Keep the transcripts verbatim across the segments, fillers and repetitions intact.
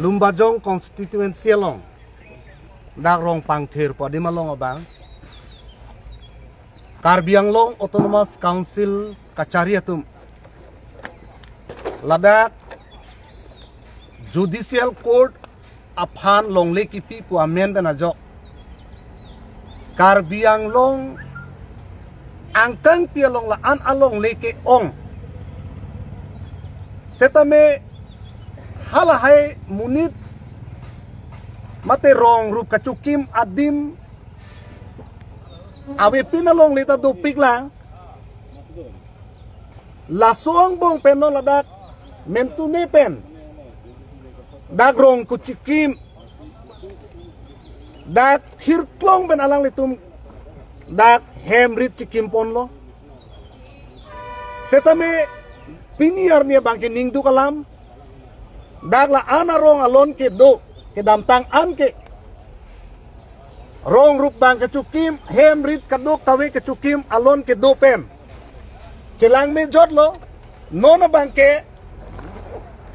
Lumbajong constituency along dak rong pangthir pu adim along abang Karbi Anglong Autonomous Council kachari atum ladak Judicial Court aphan longle kipi pu amen pen ajok Karbi Anglong angkangpi along la-an alongle ke-ong. Setame halahai monit mate rong rup kachikim adim avepin alongle ta dopik lang. Laso angbong pen non ladak Mentune pen dak rong kachikim, dak thirklong pen alanglitum dak hem rit chikim ponlo. Setame pini arni abang ke ningduk alam, dak la-an arong alon kedo, kedamtang an ke rong rup bang kachikim, hem rit kadokave kachikim alon kedo pen chelang mejotlo. Non abang ke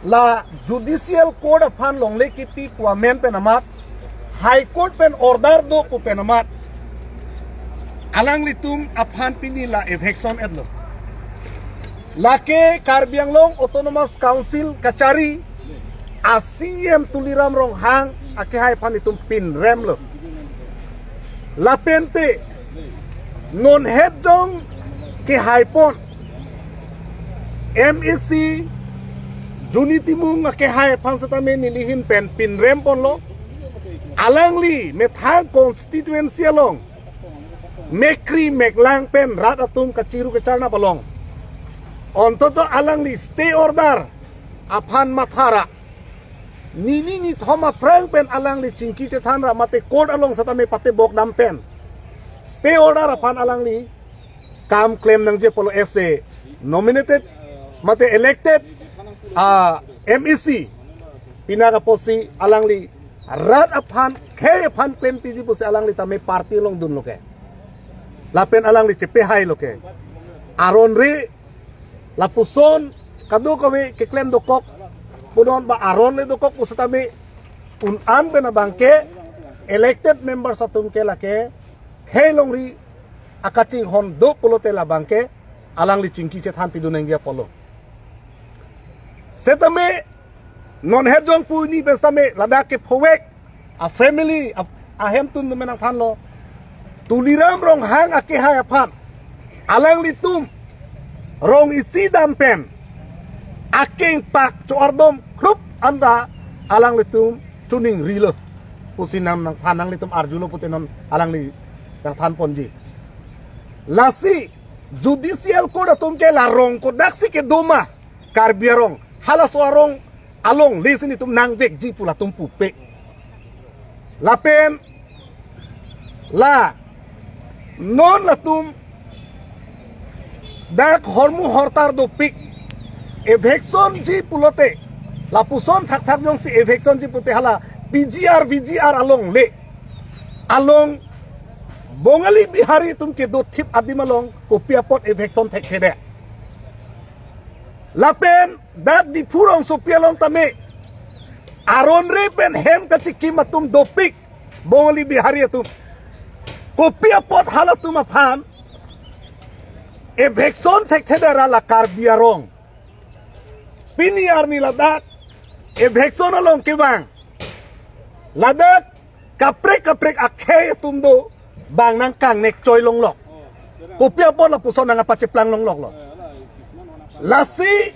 la Judicial Court aphan longle kipi pu amen pen amat, High Court pen order do pu pen amat alanglitum aphan pini la eviction etlo. Lake Karbi Anglong Autonomous Council kachari a C E M Tuliram Ronghang akehai aphan itum pinremlo. Lapente non het jong kehai pon M A C Juni Timung akehai aphan setame nelihin pen pinrem ponlo. Alangli methang constituency along mekri meklang pen rat atum kachiru kacharnap along, ontoto alangli stay order aphan mathara nini nithom aphrang pen alangli chingki chethan ra mate court along setame patebok dam pen stay order aphan alangli kam klem nangji apotlo. As a nominated mate elected, ah, M A C, pinak apotsi alangli rat aphan khei aphan klempiji pusi alangli tame party along dunlo ke. Lapen alangli chepehailo ke. Aron re lapuson kadokave keklem dokok, pudun ba aron le dokok pu setame un-an pen abang ke elected members atum ke lake khei longri akachinghon do pulote labang ke alangli chingki chethan pidun nangji apotlo. Setame non het jong pu ni pen setame ladak kephovek a family a, ahem atum nangthanlo. Tuliram Ronghang akehai aphan alanglitum rong isi dam pen akeng pak cho-ardom krup anta alanglitum chuning rilo pusi nang nangthan, nanglitum arjulo pute non alangli nangthan ponji. Lasi Judicial Court atum ke la rong kodaksi kedo ma Karbi arong, halaso arong alongle si netum nangvekji pu latum pupe. Lapen la non latum dak hormu hortar dopik eviction ji pulote, lapuson thakthak jongsi eviction ji pute hala P G R, V G R alongle along Bongali Bihari atum kedo thip adim along kopi apot eviction thekthedet? Lapen dak Diphu rongsopi along tame aron re pen hem kachikim atum dopik Bongali Bihari atum. Kopi apot halatum aphan eviction thekthedet ra la Karbi arong? Pini arni ladak eviction along kevang, ladak kaprek kaprek akhei atum do bang nangkangnek choi longlok. Kopi apot lapuson nangpacheplang longloklo? Lasi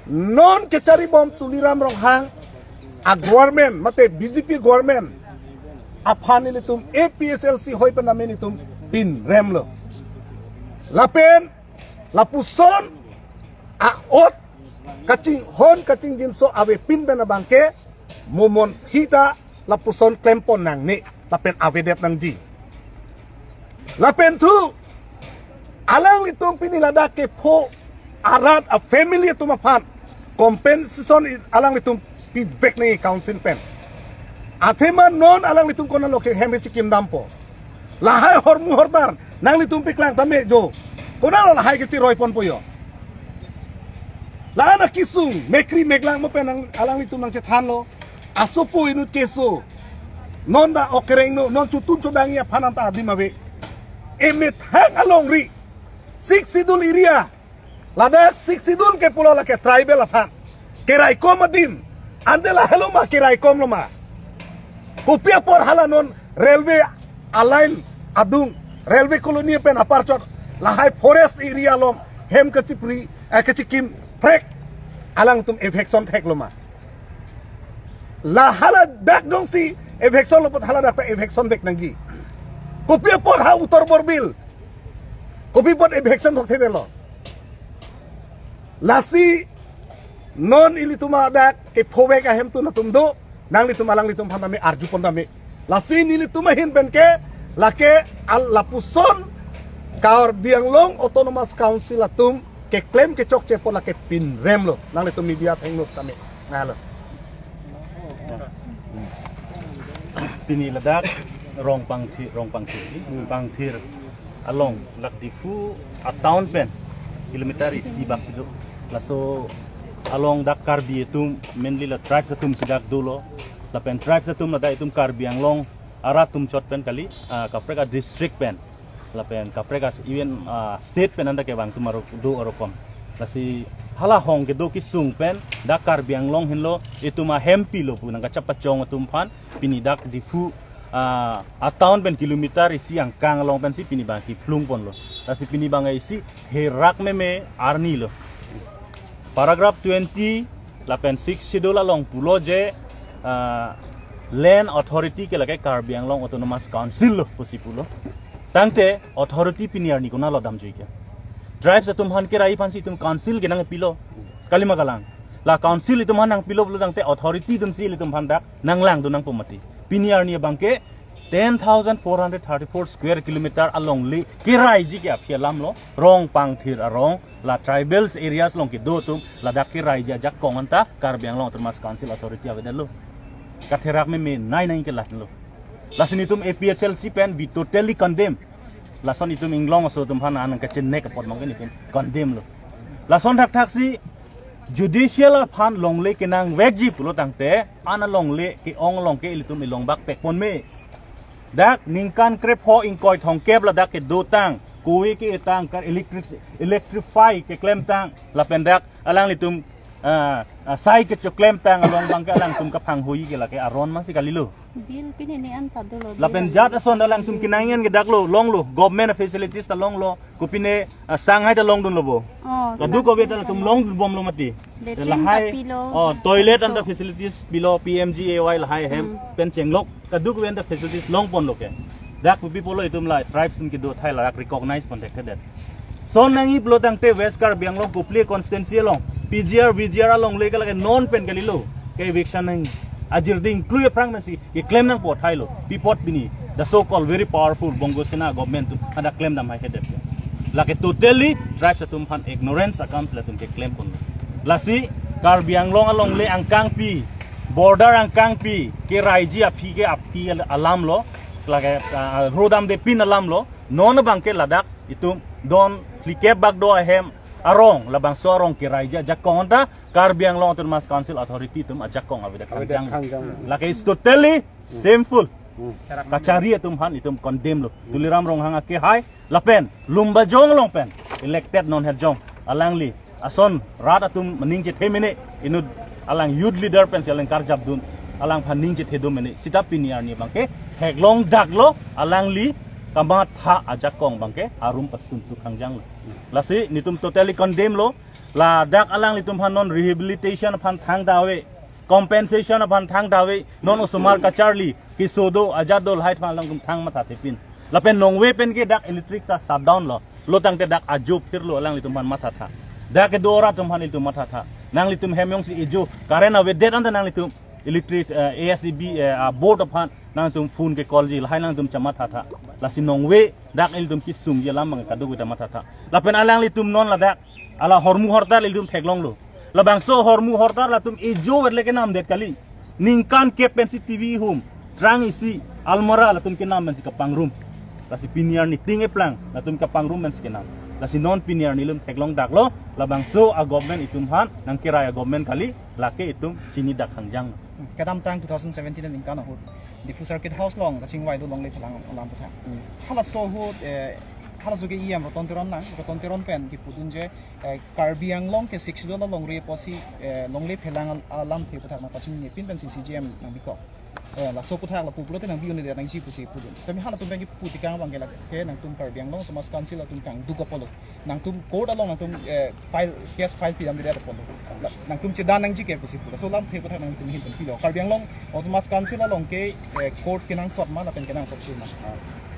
non kecharibom Tuliram Ronghang a government mate B J P government aphan nelitum A P H L C hoi pen name nelitum pinremlo. Lapen lapuson a-ot kachinghon kachingjinso avepin pen abang ke momon hita lapuson klempon nangne lapen avedet nangji. Lapen thu alanglitum pini ladak kepho arat a family atum aphan compensation i-, alanglitum pivek nangji council pen. Athema non alanglitum konatlo ke hem chikim dampo? Lahai hormu hortar nanglitum piklang tame jo. Konatlo lahai kechiroi ponpo jo? La-an akesung, mekri meklang mo pen nang, alanglitum nangchethanlo. Asopo inut keso. Non dak okereng no, non chotun chodangji aphan anta adim ave. Emethang alongri. Sixth Schedule area. Ladak Sixth Schedule ke pulo lake tribal aphan. Keraikom adim. Ante lahelo ma keraikomlo ma. Kopi apot hala non railway aline adung, railway colony pen aparchot lahai forest area along hem kachipri, eh, kachikim prek alangtum eviction theklo ma. La haladak dongsi eviction lo apot haladak ta eviction vek nangji. Kopi apot ha Uttar Borbil. Kopi apot eviction thokthedetlo. Lasi non ilitum adak kephovek ahemtun atum do, nanglitum alanglitum aphan tame arjupon tame. Lasi nelitum ahin pen ke lake al lapuson Karbi Anglong Autonomous Council atum keklem kechokche apot lake pinremlo. Nanglitum media thengnos tame. Nalo. Pini ladak Rongpangthir, Rongpangthir, Pangthir along, dak Diphu a-town pen kilometer isi bak si do. Laso along dak Karbi atum, mainly la tribes atum si dak dolo. Lapen tribes atum ladak itum Karbi Anglong arat atum chot pen kali, ah, kaprek a-district pen, lapen kaprek a, even, ah, state pen anta kevang atum aro do arokom. Lasi hala hong kedo kesung pen dak Karbi Anglong henlo, itum ahempilo pu nangkachepachong atum aphan pini dak Diphu, ah, a-town pen kilometer isi angkang along pensi pini abang kephlungponlo. Lasi pini abang isi herak meme arnilo. Paragraph twenty lapen Sixth Schedule along pulo je, ah, land authority ke lake Karbi Anglong Autonomous Council lo pusi pulo. Tangte authority pini arni konatlo damjui ke? Tribes atum aphan kerai aphansi itum council ke nangpilo. Kalima kalang. La council itum aphan nangpilo pulo tangte authority atumsi ilitum aphan dak nanglangdun nangpo mati. Pini arni abang ke ten thousand four hundred thirty-four square kilometer alongle keraiji ke aphi alamlo, Rongpangthir arong, la tribals areas along kedo atum ladak keraiji ajakong anta Karbi Anglong Autonomous Council authority avedetlo. Katherak meme nai nai ke lahenlo. Lasi nelitum A P H L C pen we totally condemn. Lason itum inglong aso atum aphan nangkachenek apot abang ke nelitum condemn lo. Lason thakthaksi judicial aphan longle kenangvekji pulo tangte, an alongle ke-ong along ke ilitum ilongbak pekpon me. Dak ningkan krepho ingkoi thomkep ladak kedotang, kove ke-etang, ka electric, electrify keklemtang, lapen dak alanglitum, ah, ah, sai kechoklemtang along abang ke alangtum kaphanghui ke lake aron masi kalilo. Bill pini ne anta dolo. Lapen jat ason alangtum kenangji an ke dak lo, longlo, government facilities ta longlo, kopine, ah, Shanghai ta longdunlo bo. Oh, kadokave ta Shanghai ta longdun bomlo mati. Latrine ta pilo. Oh, toilet anta facilities pilo, P M G A Y lahai hem, hmm, pen chenglok, kadokave anta facilities longponlo ke. Dak kopi pulo itum la tribes atum kedo athai ladak recognize pon thekthedet. Son nangji pulo tangte West Karbi Anglong Kopili constituency along P G R, V G R alongle ke lake non pen kalilo ke eviction nangji. Ajirdi ingklui aphrang pensi keklem nangpo thailo. Pi apot pini the so called very powerful Bongo Sena government atum hadak klemdam hai kedet. Lake totally tribes atum aphan ignorance akam si latum keklemponlo. Lasi Karbi Anglong alongle angkangpi, border angkangpi keraiji aphi ke aphi alamlo, lake, ah, rodamde pin alamlo. Non abang ke ladak itum don phlikep bak do ahem arong, labangso arong keraiji ajakong anta Karbi Anglong Autonomous Council authority atum ajakong avedet, avedet kangjang. Kangjang. Lake is totally shameful. Hmm. Kachari atum aphan itum condemn lo. Tuliram Ronghang akehai lapen Lumbajong along pen elected non herjong alangli ason rat atum maning chethe mene, inut alang youth leader pensi alang karjapdun, alangphan ning chethe do mene. Sita pini arni abang ke theklong daklo, alangli kamatha ajakong abang ke arum pasuntu kangjang lo. Lasi nelitum totally condemn lo. Ladak alanglitum aphan non rehabilitation aphan thangta ave, compensation aphan thangta ave, non osomar kacharli keso do ajat do lahai aphan alangtum thang mathathepin. Lapen nongve pen ke dak electric ta shutdown lo. Lo tangte dak ajo phirlo, alanglitum aphan mathatha. Dak kedo rat atum aphan ilitum mathatha. Nanglitum hem jongsi ejo current avedet anta nanglitum electric, eh, A S E B, eh, ah, board aphan nanglitum phone ke call ji, lahai nanglitum chamathatha. Lasi nongve dak ilitum kesungji alam abang kadokave ta mathatha. Lapen alanglitum non ladak hala hormu hortar ilitum theklonglo. Labangso hormu hortar latum ejo verle kenamdet kali. Ningkan kep pensi T V hum, trang isi, almirah latum kenam pensi kapangrum. Lasi pini arni ting eplang latum kapangrum pensi kenam. Lasi non pini arni ilitum theklongdaklo, labangso a-government itum aphan nangkerai a-government kali, lake itum chinidak hangjang. Kedamtang two thousand seventeen aningkan ahut Diphu Circuit House along kachingvai do longle phelang alam aputhak. Hmm. Halaso ahut, eh, halaso ke E M Roton Teron nang, Roton Teron pen kepudun je, eh, Karbi Anglong ke Sixth Schedule along re pusi, eh, longle phelang al-, alamthe aputhak nangpachinine pin pensi C J M nangbikok. Eh, laso aputhak lapu pulote nangbi-un-edet nangji pusi pudun. Sami halatum pen kepu tekang abang ke lake nangtum Karbi Anglong Autonomous Council atum kangduk apotlo. Nangtum court along nangtum, eh, file, case file pidamdedet apotlo. La, nangtum chedan nangji ke pusi pu. Laso alamthe aputhak nangtum ahin pen pilo. Karbi Anglong Autonomous Council along ke, eh, court kenangsot ma, lapen kenangsotsi ma?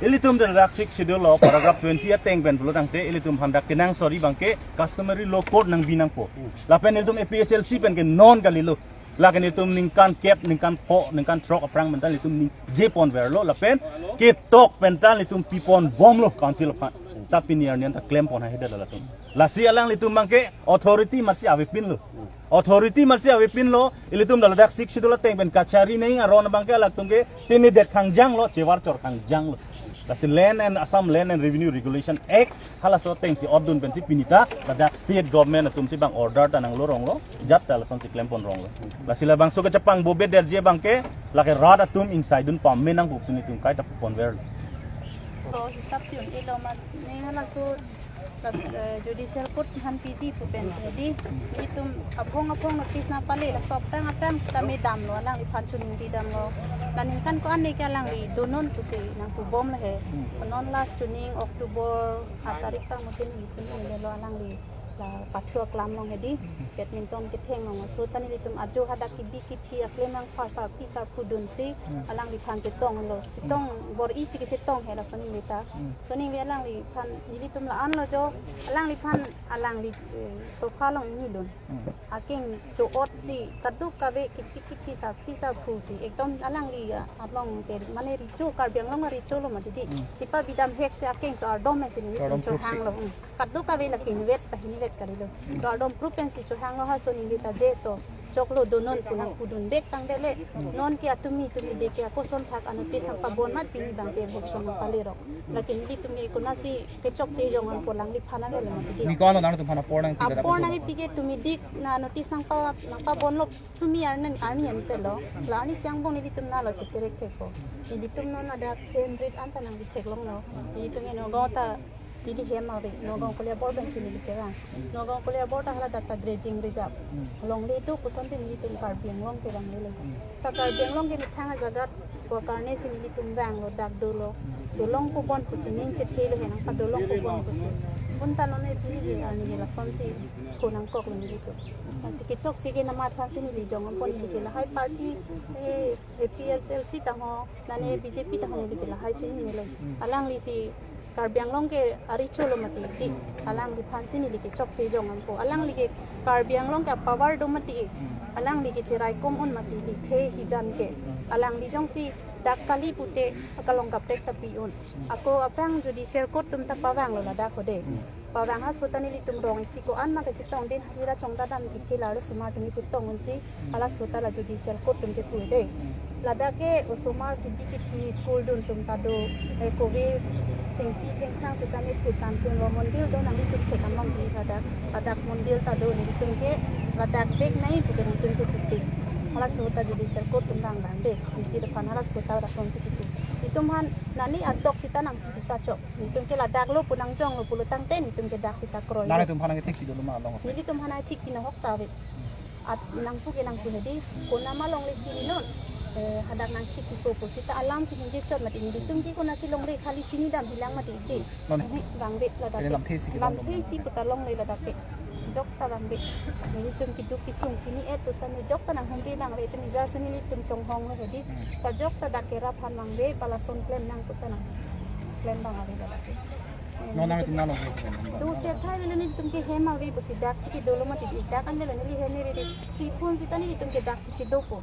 Ilitum dak Sixth Schedule lo paragraph twenty ateng pen pulo tangte, ilitum aphan dak kenangsot abang ke customary law court nangbi nangpo. Hmm. Lapen ilitum A P H L C pen ke non kalilo. Lake nelitum ningkan kep, ningkan pho, ningkan throk aphrang pen ta nelitum ningje ponverlo, lapen ketok pen ta nelitum pipon bomlo council aphan. Ta pini arni an ta klem pon haihedet latum. Lasi alanglitum abang ke authority amatsi avepinlo. Authority amatsi avepinlo, ilitum ladak Sixth Schedule ateng pen kachari nang aron abang ke alangtum ke chinidet hangjanglo, chevarchor hangjanglo. Lasi Land and Assam Land and Revenue Regulation Act halaso atengsi otdun pensi pini ta ladak state government atumsi bang order ta nanglo ronglo, jat ta lasonsi klem pon ronglo. Lasi labangso kachepangbobe derji abang ke lake rat atum ingsaidun pame nangpo pusi nelitum kaita ponverlo. To hisap si un-elo ma, ne halaso Las, eh, judicial court aphan piji pu pen, jadi itum aphong aphong notice nangpale, laso aphrang aphrang kami damlo, alangliphan chuningri damlo. La ningkan ko-an ne ke alangli donon pusi nangpubom le he. Hmm. Non last chuning October ha tarik tang mutin chinine lo alangli la Pathu aklam along hedi, badminton ketheng along aso ta nelitum ajo hadak kebi kethi aklem nangpha sarpi sarpo dunsi, hmm, alangliphan chetonglo. Chetong, hmm, bor-isi kechetong he laso ningve ta. Hmm. Laso ningve alangliphan nelitum la-anlo jo, alangliphan alangli, eh, sofa along nidun. Hmm. Akeng cho-otsi kadokave kepi kethi sarpi sarpo si ekdom alangli, ah, along ke mane recho, Karbi Anglong recho lo mati di. Hmm. Chepabi dam hek si akeng cho-ardom si nelitum, cho-ardom proof si chohanglo. Hmm. Kadokave la kinvet ta hinvet kalilo. Hmm. Cho-ardom proof pensi chohanglo, halaso ningve ta je to choklo donon pu nangpudun bek tangdet le. Hmm. Non ke atumi tumi de ke akoson thak a-notice nangpabon amat pini abang ke hek song nangpale rok. Lake nelitum ke konatsi kechokche jong anpo, alangliphan ave lo mati di. Ni ko-an lo nangtum aphan apor nangpi, apor nangpi ke tumidik na notice nangpa, nangpabonlo tumi arni, arni an pelo. La arni siang bong nelitum nalo chekerek thekpo. Nelitum non ada hundred an ta nangbi theklonglo. Nelitum ke Nagaon ta neli hem ave. Nagaon Koliabor pensi neli kerang. Nagaon Koliabor ta hala dak ta grazing reserve. Longle do puson te nelitum Karbi Anglong ke longle lo. Ta Karbi Anglong ke methang ajaga ko karne si nelitum vanglo, dak dolo. Dolong pubon pusi ning chethelo he nangpadolong pubon pusi. Bonta non ne pini ke arni ke lasonsi ko nangkoklo nelitum. Lasi kechokche ke namat aphansi neli jong anpo, neli ke lahai party, eh, A P H L C ta ho, mane B J P ta ho, neli ke lahai chinine lo. Alangli si Karbi Anglong ke arecho lo mati di, alangliphansi neli ke chokche jong anpo. Alangli ke Karbi Anglong ke power do mati. Alangli ke cheraikom un mati di, phe hijan ke. Alangli jongsi dak kali pute akalong kaprek ta pi-un. Ako aphrang judicial court atum ta pavanglo ladak hode. Pavang halaso ta nelitum rong isi ko-an ma kachetong din, hajira chongda dam kikila lo osomar atum chetong unsi, halaso ta la judicial court atum kepu de. Ladak ke osomar kebi kethi school dun atum ta do, eh, kove thengpi thengthrang seta ne thut tantun lo, mondir do nanglitum chekamlong di ladak, ladak mondir ta do, nelitum ke ladak bek nai pu ke nangtum ke putik. Halaso ta judicial court atum vang vang de, nisi depan halaso ta lasonsi kipu. Itum aphan nani atok seta nangpi seta chok. Nelitum ke ladak lo pu nangjonglo pulo tangte nelitum ke dak seta kroi. Nangtum aphan nangkethik kedo lo ma along? Nelitum aphan nangkethik kena ahok ta ave. At nangpu ke nangpu hedi, konat ma longle chininon. Eh, hadak nangkethik kedo pu seta alamsi ningje chot mati, nelitum ke konatsi longle khali chinidam hilang mati isi. Non. Ini bang vet ladak. Ini lamthe isi ke lamthe isi puta longle ladak ke. Jokta bang vet. Nelitum keduk kesung chini-et pu sani jokta nanghumri bang vet, itum ijar suni nelitum chonghong lo hedi. Hmm. Ta jokta dak kerap aphan bang vet, palason klem nang puta nang. Klem bang ave ladak ke. Non nangtum nalo. Dosi athai avelo, nelitum ke hem ave pusi daksi kedo lo mati, dak an avelo neli hem ave. Pi phone seta nelitum ke daksi chedopo.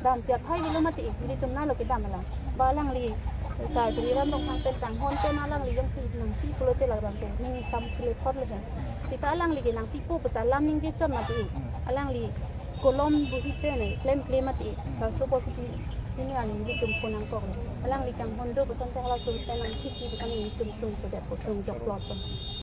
Damsi athai avelo mati, nelitum nalo kedam alang. Ba alangli, Sar Tuliram Ronghang pen kanghon pen alangli jongsi nangpi pulote labang ke ning sam chule thot le hem. Seta alangli ke nangpipo pusi alam ningje chot mati. Alangli kolom buhi pen ne klemkle mati. Laso pusi pini arni nelitum phone nangkok le. Alangli kanghon do puson te halaso pen nangkethik pu sani nelitum sung sedet pu sung jok plot pen.